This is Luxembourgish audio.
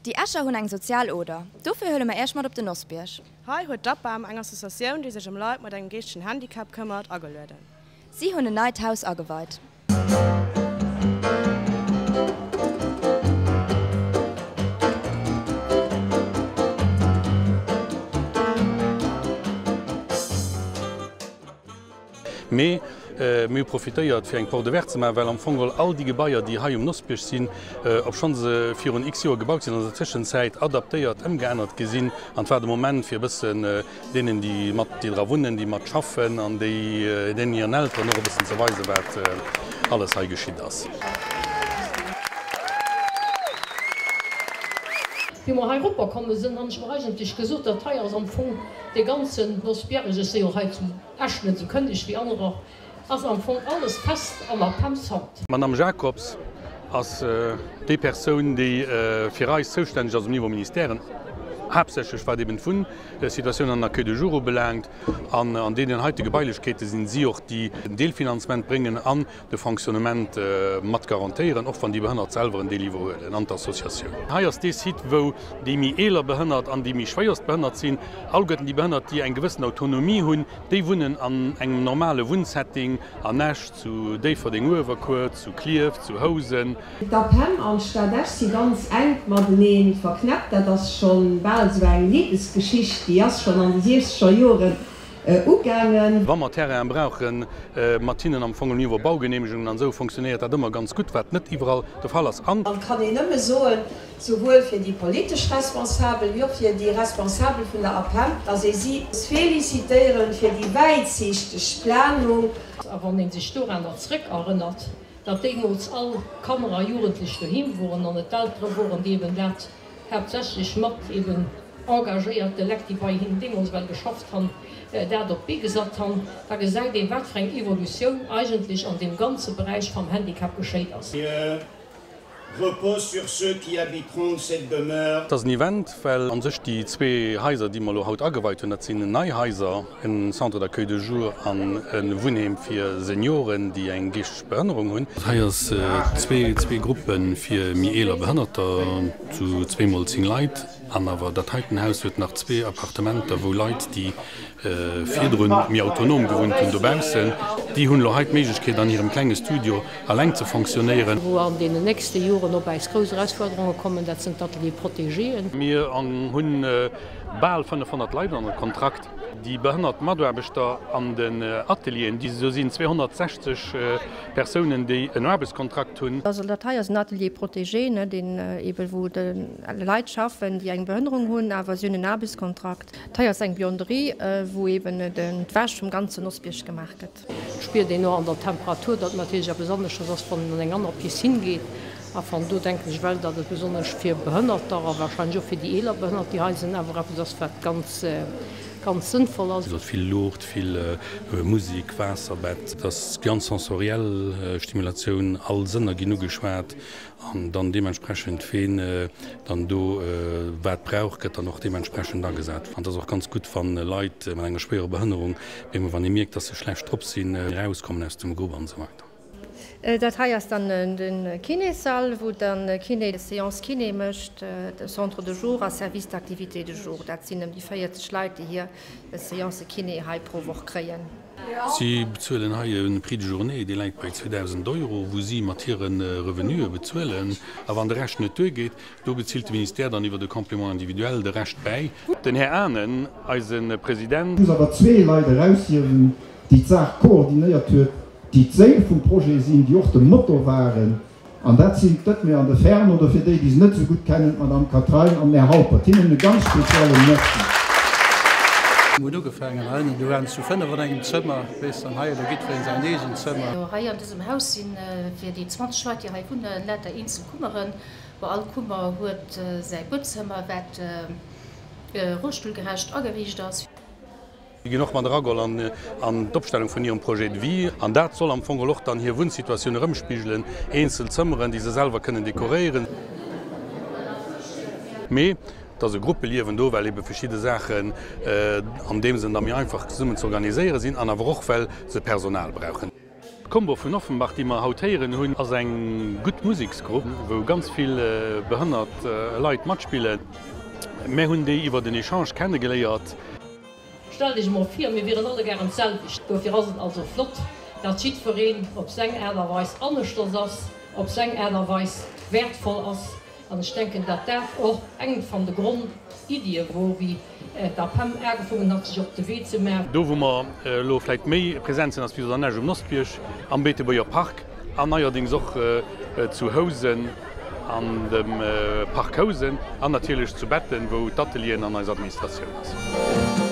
Déi Escher hunn eng sozial Oder. Dofir huele mer Iech mat op den Nossbierg. Hei huet d'APAM, eng Associatioun déi sech ëm Leit mat engem geeschtegen Handicap këmmert, agelueden. Si hunn en neit Haus ageweit. Mee mir hu profitéiert, fir eng Porte ouverte ze maachen, well am Fong geholl all déi Gebaier, déi hei um Nossbierg sinn, obschonn se virun x Joer gebaut sinn, an der Tëschenzäit adaptéiert, ëmgeännert gi sinn. An et war de Moment, fir e bëssen deenen, déi mat, déi dra wunnen, déi mat schaffen an déi, deenen hiren Elteren och e bëssen ze weisen, wat alles hei geschitt ass. Wéi mer hei eropper komme sinn, han ech mer eigentlech gesot, dat hei ass am Fong dee ganzen Nossbierg, ech si jo hei zu. Esch net esou kënneg wéi anerer, ass am Fong alles fest an der Pemps Hand. D'Madame Jacobs ass déi Persoun, déi fir eis zoustänneg ass um Niveau Ministèren, haaptsächlech wat eben d'Wunnsituatioun an den Accueil de jour ubelaangt. An an deenen heite Gebailechkeete sinn si och déi den Deelfinanzement bréngen an de Fonctionnement mat garantéieren, och wann déi Behënnert selwer en Deel iwwerhuelen an d'Associatioun. Hei ass dee Site, wou déi méi eeler Behënnert an déi méi schwéierst Behënnert sinn. Alleguerten déi Behënnert, déi eng gewëssen Autonomie hunn, déi wunnen an engem normale Wunnsetting an Esch, zu Déifferdeng-Uewerkuer, zu Klierf, zu Housen. D'APEM an d'Stad Esch si ganz enk matenee verknäppt. Dat ass scho bal esou eng Libesgeschicht, déi ass schonn an de siechzeger Joren ugaangen. Wa mer Terrainen brauchen, mat hinnen am Fong um Niveau Baugenehmegungen an esou fonctionnéiert dat ëmmer ganz gutt, wat net iwwerall de Fall ass. An. An et kann een nëmme soen, souwuel fir déi politesch Responsabel wéi och fir déi Responsabel vun der APEM, dass ee si muss félicitéieren fir déi wäitsiichteg Planung. A wann ee sech doranner zrëckerënnert, datt deemools all Kanner a Jugendlech doheem woren an et d'Eltere woren, déi eben dat haaptsächlech mat eben engagéierte Lekt, déi bei hinnen deemools well geschafft han, dat op d'Bee gesat han, da gesäit een, wat fir eng Evolutioun eigentlech an deem ganze Beräich vam Handicap geschéit ass. Repose sur ceux qui habiteront cette demeure. Et ass en Event, well a sech déi zwee Haiser, déi mer elo haut ageweit hunn, dat sinn nei Haiser, en Centre d'accueil de jour an e Wunnheem fir Senioren, déi eng geeschteg Behënnerung hunn. Hei ass zwee Gruppe fir méi eeler Behënnerter, zu zweemol 10 Leit. An awer dat heiten Haus huet nach zwee Appartementer, wou Leit, déi virdrun méi autonom gewunnt hunn dobaussen, déi hunn elo hei d'Méiglechkeet an hirem klenge Studio alleng ze fonctionnéieren. Wou an deenen nächste Joren op äis grouss Erausfuerderunge kommen, dat sinn d'Ateliers protégéen. Mir hunn bal 500 Leit ënner Kontrakt. Déi behënnert Mataarbechter an den Atelieren, déi do sinn 260 Persounen, déi en Aarbechtskontrakt hunn. Also dat hei ass en Atelier protégé, ne, deen eeben, wou Leit schaffen, déi eng Behënnerung hunn, awer si hunn en Aarbechtskontrakt. Dat hei ass eng Buanderie, wou eeben d'Wäsch vum ganzen Nossbierg gemaach gëtt. Et spiert een och an der Temperatur, datt et natierlech eppes aneschters ass, wann een an eng aner Piscine geet. A van do denken ech well, datt et besonnesch fir Behënnerter a wahrscheinlech och fir déi eeler Behënnert, déi hei sinn, awer eppes ass, wat ganz, ganz sënnvoll ass. Et ass vill Luucht, vill Musek, Waasserbett, et ass ganz sensoriell Stimulatioun, all Sënner ginn ugeschwat an dann deementsprechend, ween dann do wat brauch, gëtt dann och deementsprechend agesat. An et ass och ganz gutt, wa Leit mat enger schwéierer Behënnerung, wann ee mierkt, datt se schlecht drop sinn, erauskommen aus dem Grupp an esou weider. Dat hei ass dann de Kinéssall, wou dann de Kiné Séance Kiné mécht, de Centre de jour a Service d'activités de jour. Dat sinn ëm déi 40 Leit, déi hir Séance Kiné hei pro Woch kréien. Si bezuelen hei e Prix de journée, dee läit bei 2.000 Euro, wou si mat hire Revenue bezuelen. A wann de Rescht net duergeet, do bezilt de Ministère dann iwwer de Complément individuel de Rescht bäi. Den Här Anen, eise President. Ech muss awer zwee Leit eraushiewen, déi d'Saach koordinéiert huet, déi d'Séil vum Projet sinn, déi och de Motor waren, an dat sinn d'Edmée an de Fern, oder fir déi, déi se net esou gutt kennen, d'Madame Catrain an den Här Haupert. Hinnen e ganz spezielle Merci. Mir hunn ugefaangen hei, do waren zu 5 an engem Zëmmer, weess dann hei elo jiddwereen säin eegent Zëmmer. Hei an dësem Haus si fir déi 20 Leit, déi hei wunnen, lauter eenzel Kummeren. Bon, all Kummer huet säi Buedzëmmer, wat rollstullgerecht ageriicht ass. Si ginn och mat erageholl an d'Opstellung vun hirem Projet de vie. An dat soll am Fong och dann hir Wunnsituatioun erëmspigelen, eenzel Zëmmeren, déi se selwer kënnen dekoréieren. Mee et ass e Gruppeliewen do, well ebe verschidde Saachen an deem Sënn da méi einfach zesummen ze organiséiere sinn an awer och well se Personal brauchen. D'Combo vun Offenbach, déi mer haut héieren hunn, ass eng gutt Museksgrupp, wou ganz vill behënnert Leit matspillen. Mär hunn déi iwwert en Echange kennegeléiert. Stellt Iech emol vir, mir wieren alleguerten d'selwecht. Dofir ass et also flott, datt jiddwereen op seng Aart a Weis aneschters ass, op seng Aart a Weis wäertvoll ass. An ech denken, datt dat och eng van de Grondiddie wor, wéi d'APEM agefongen hat, sech op de Wee ze maachen. Do wou mer elo vläit méi present sinn, ass wéi gesot an Esch um Nossbierg, am Beetebuerger Park an neierdéngs och zu Housen an dem Park Housen an natierlech zu Betten, wou d'Atelieren an eis Administratioun ass.